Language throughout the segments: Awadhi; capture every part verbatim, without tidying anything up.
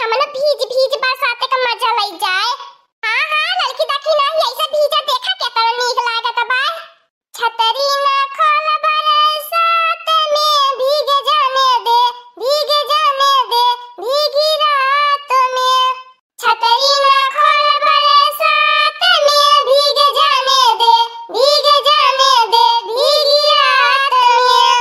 मने भीज भीज बरसाते का मजा लई जाए। हाँ, हाँ, ललकी दखिनही, ऐसे भीजा देखा केतना नीक लागत बा। छतरी ना खोल बरसात में, भीग जाने दे, भीग जाने दे, भीगी रात में। छतरी ना खोल बरसात में, भीग जाने दे, भीग जाने दे, भीगी रात में।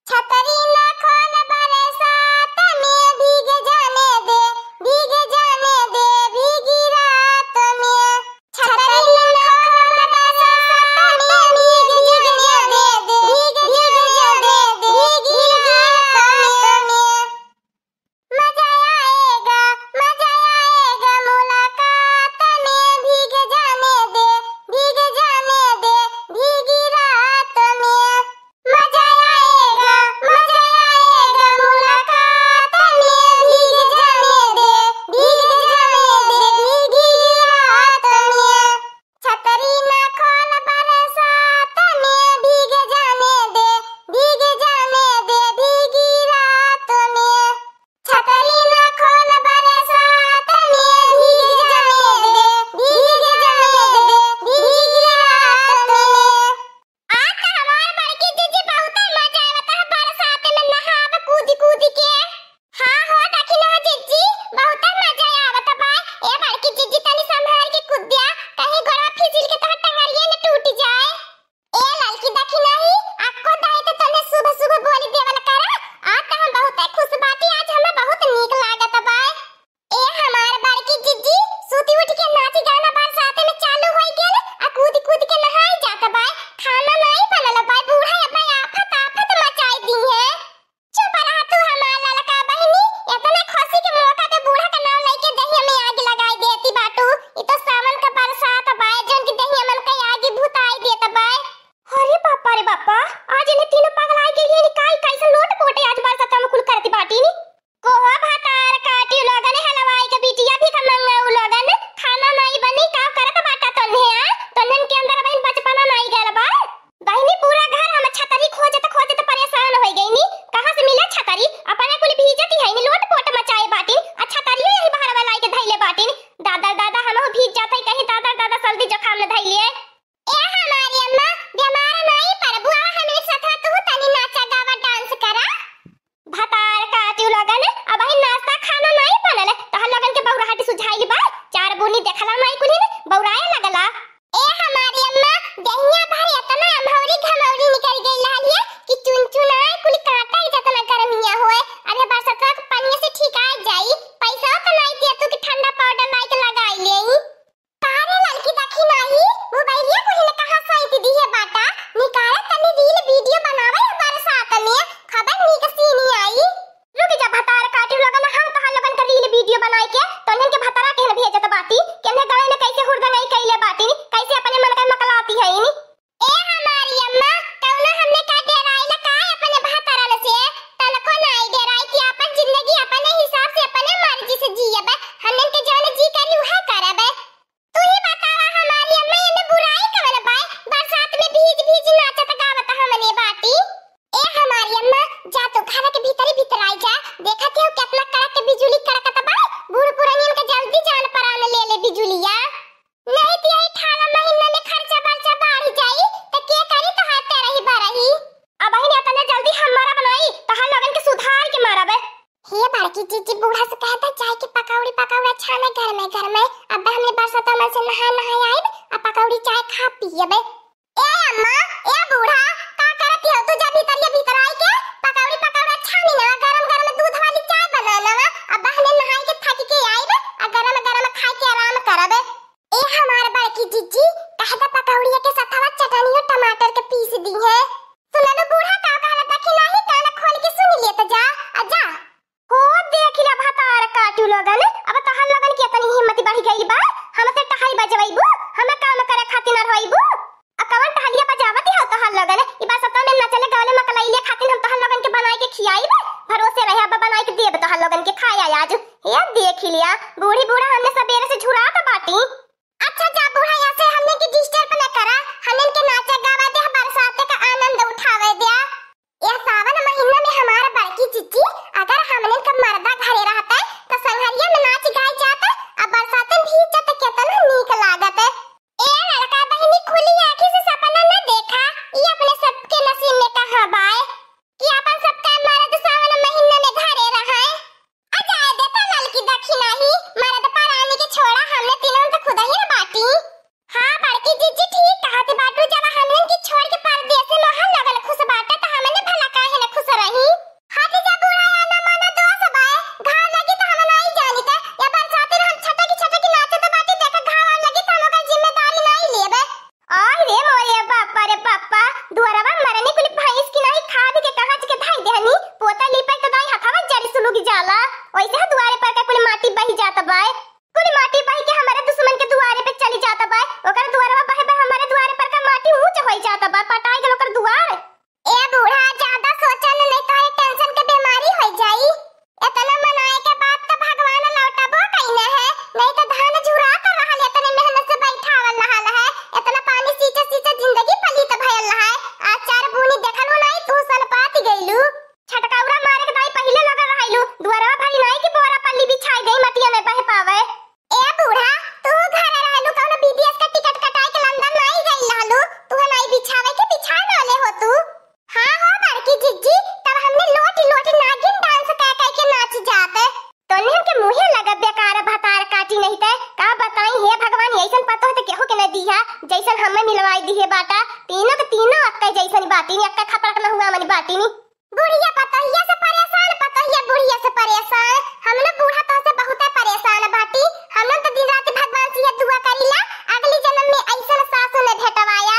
छतरी ना खोल बरसात में, भीग जाने दे, भीग जाने दे, भीगी रात में। छतरी ना खोल बरसात में, भीग जाने दे, भीग जाने दे, भीगी रात में। मजा आएगा, मजा आएगा मुलाकात में, भीग जाने दे, भीग जाने दे, भीगी रात में। मजा आएगा, मजा आएगा मुलाकात में, भीग जाने दे, भीग जाने दे, भीगी रात में। छतरी ना खोल बरसात में, भीग जाने दे, भीग जाने दे, भीगी रात में। छतरी ना खोल बरसात में, भीग जाने दे, भीग जाने दे, भीगी रात में। आज तो हमार बड़की जीजी बहुते मजा आवत है बरसात में नहाब कूद कूद के। हाँ हो दखिनही जीजी, बहुते मजा आवत बा। ए बड़की जीजी तनी संभाल के कूद्या, कहीं गोड़वा फिसिल के तोहर टंगरिये न टूट जाए। ए ललकी दखिनही, अक्को दाई तो तोन्हे शुभ शुभ बोली देवल करा। आज तो हम बहुते खुश बाटी, आज हमें बहुत नीक लागत बा। ए हमार बड़की जीजी, सूती उठ के नाची गाना बरसाते में चालू होई गेल, आ कूद कूद के नहाई जात बा। खाना नाई बनल बा, बूढ़ा अब आफत आफत मचाई दी है। चुप रहा तू हमार ललका बहिनी, इतने खुशी के मौका पे बूढ़ा का नाम लेके दहिया में आग लगाई देती बाटू। ई तो सावन का बरसात बा, जौन की दहिया मन का आग बुताई देत बा। अरे बापा रे बापा, आज इन्हें तीनों पगलाई गई है, काई कैसे लोट पोटे आज बरसात में कुल करती बाटी नी। कोहो भतार काटी लोगन, हलवाई के बिटिया भी का मंगाऊ लोगन, खाना नाई बनी, का करत बाटा तोन्हे आ? तोन्हन के अंदर बहिन बचपना नाई गल बा। बहिनी, पूरा घर हम छतरी खोजत खोजत परेशान होई गईनी। कहाँ से मिले छतरी? अपने कुल भीजत ही हईनी, लोट पोट मचाए बाटिन, आ छतरियो यही बहरवा लाई के धइले बाटिन। दादा दादा, हमहू भीज जात हई, कहीं दादा दादा सर्दी जुकाम न धइले। ए हमारी अम्मा, बीमार नाई पड़बू, आवा हमरे साथ तू तनी नाचा गावा डांस करा। भतार काटी लोगन, अबही नाश्ता खाना नाई बनल, तहर लोगन के बौराहट सुझाइल बा। चार बुनी देखला नाई कुलिन, बौराए लगला। ए हमारी अम्मा, देहिया भर इतना अमौरी घमौरी निकल गई लालिया कि चुनचुनाए कुल काटा ही जतना गर्मिया होए। अरे बरसतवा के पनिया से ठिकाए जाई, पैसा तो नाई दिया तू कि ठंडा पाउडर लाई के लगाई लेई। का रे ललकी दखिनही, मोबाइलिया कुल ने कहाँ सैत दिहे बाटा? निकाला तनी रील वीडियो बनावे है बरसात में, खबर नीक सीनी आई। रुक जा भतार काटी लोगन, हम तहार लोगन के रील वीडियो बनाई के तोहन के भतारा के भेजत बाटी, केन्हे गाँव में कैसे हुरदंगई कैले बाटी, कैसे अपने मन का मकलाती है इनी। ए हमारी अम्मा, कौनो हमने का डेराइला का अपने भतारन से? तनको नाई डेराई कि अपन जिंदगी अपने हिसाब से अपने मर्जी से जियब, हमन के जौन जी करी उहे करब। तू ही बतावा हमारी अम्मा, एमे बुराई कवन बाय? बरसात में भीज भीज नाचत गावत हमने बाटी। ए हमारी अम्मा, जा तू घर के भीतरी भीतर आई जा, देखत हो कितना कड़क के बिजुली कड़कत बा। बूढ़ पुरानियन के जल्दी जान परान ले ले बिजुलिया। नहीं तो यही ठाला महीना में खर्चा बर्चा बढ़ जाई, त के करी तोहार तेरही बरही? अबहिन एतने जल्दी हम मरब नाई, तहार लोगन के सुधार के मरब। हे बड़की जीजी, बूढ़ा से कह दा जाए के पकौड़ी पकौड़ा छाने घर में, घर में। अब हमने बरसात मन से नहा नहा आइब, आ पकौड़ी चाय खा पियबे। ए अम्मा, ए बूढ़ा, का करत हो तू? जा भीतर, ये भीतर आई के पकौड़ी पकौड़ा छानी ना, गरम गरम दूध वाली चाय बना ना। अब हमने नहाई के थक के आइब, आ गरम गरम खाई के आराम करबे। ए हमार बड़की जीजी, कह दा पकौड़िया के सथवा चटनियो टमाटर के पीस दी है। सुनलू बूढ़ा का कहला था कि नाही, कान खोल के सुन लेत जा, आ जा। हो देख लिया भतार काटू लोगन, अब तोहर लोगन के इतनी हिम्मत बढ़ गई बा, हमसे टहल बजवैबू, हमें काम करे खातिर न रोइबू। आ कवन टहलिया बजावत हो तोहर लोगन? ई बरसतवा में नचले गवले मकलैले खातिर हम तोहर लोगन के बनाई के खियाइब, भरोसे रहे अब बनाई के देब तोहर लोगन के खाए आज। ये देख लिया, बूढ़ी बूढ़ा हमने सबेरे से झुरात बाटी। अच्छा जा बूढ़ा, यहाँ से हमने के disturb न करा, हमन के नाचा गावा दे, बरसात का आनंद उठावे दे। यह सावन महीना में हमारा बड़की जीजी, अगर हमन का मर्दा घरे रहता, तो संघरिया में ना ही जात बाय। कुल माटी बही के हमरे दुश्मन के दुआरे पे चली जात बाय। ओकर दुआरवा बहे बहे हमरे दुआरे पर का माटी ऊंच होई जात बा, पटाई गल ओकर दुआर। ए बूढ़ा, ज्यादा सोचन नहीं तो ये टेंशन के बीमारी हो जाई। इतना मनाए के बाद तो भगवान लौटबो कइने है, नहीं तो धान झुरात रहल, इतने मेहनत से बैठावल रहल है, इतना पानी सींचे सींचे जिंदगी पलीत भयल रहा है। आज चार बूनी देखलू नहीं, तू सन पात गइलू। छटकौरा मारे के दाई पहिले लगल रहलू, दुआरवा भरी नाई की बोरा पल्ली बिछाई दे, मटिया नहीं बह पावे। ए बूढ़ा, तू घर रहलू, कौनो बीडीएस का टिकट कटाए के लंदन नाई गई रहलू, तू नाई बिछावे के बिछा डाले हो तू। हाँ हो बड़की जिज्जी, तब हमने लोट लोट नागिन डांस कह कह के नाच जात। तोने हमके मुँहे लगा बेकार भतार काटी नहीं ते, का बताई हे भगवान, ऐसन पतोह ते केहू के न दिया, जैसन हमें मिलवाई दिहे बाटा। तीनों के तीनों अक्का जैसन बाटी नी, अक्का खपड़क न हुआ मन बाटी नी। बुढ़िया पतोहिया से परेशान, पतोहिया बुढ़िया से परेशान। हम लोग बूढ़ा तो से बहुत परेशान बाटी। हम लोग तो दिन रात भगवान से ये दुआ करीला, अगली जन्म में ऐसन सासू ने भेटवाया।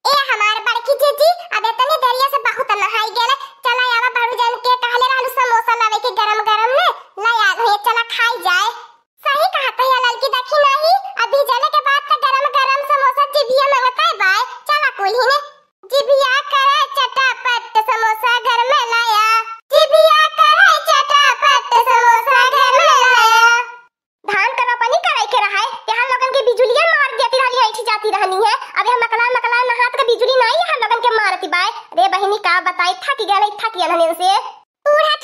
ए हमार बड़की जीजी, अब इतनी देरिया से बहुत नहाई गेले, चला आवा बड़ू जान के कहले रहलू समोसा लावे के गरम गरम ने, ले आ गई, चला खाई जाए। सही कहा तहिया ललकी, देखी नहीं, अभी जले के बाद तो गरम गरम समोसा जिभिया में बताए बाय, चला कुल ही ने। जिभिया करे चटापट समोसा घर में लाया, जिभिया करे चटापट समोसा घर में लाया। धान का रोपनी करे के रहे, यहाँ लोगन के बिजुलिया मार देती रहली, ऐठी जाती रहनी है। अब यहाँ मकला मकला नहात के बिजुली नहीं यहाँ लोगन के मारती बाय। रे बहिनी का बताई, थक गए, थक गए हन इनसे। बूढ़ा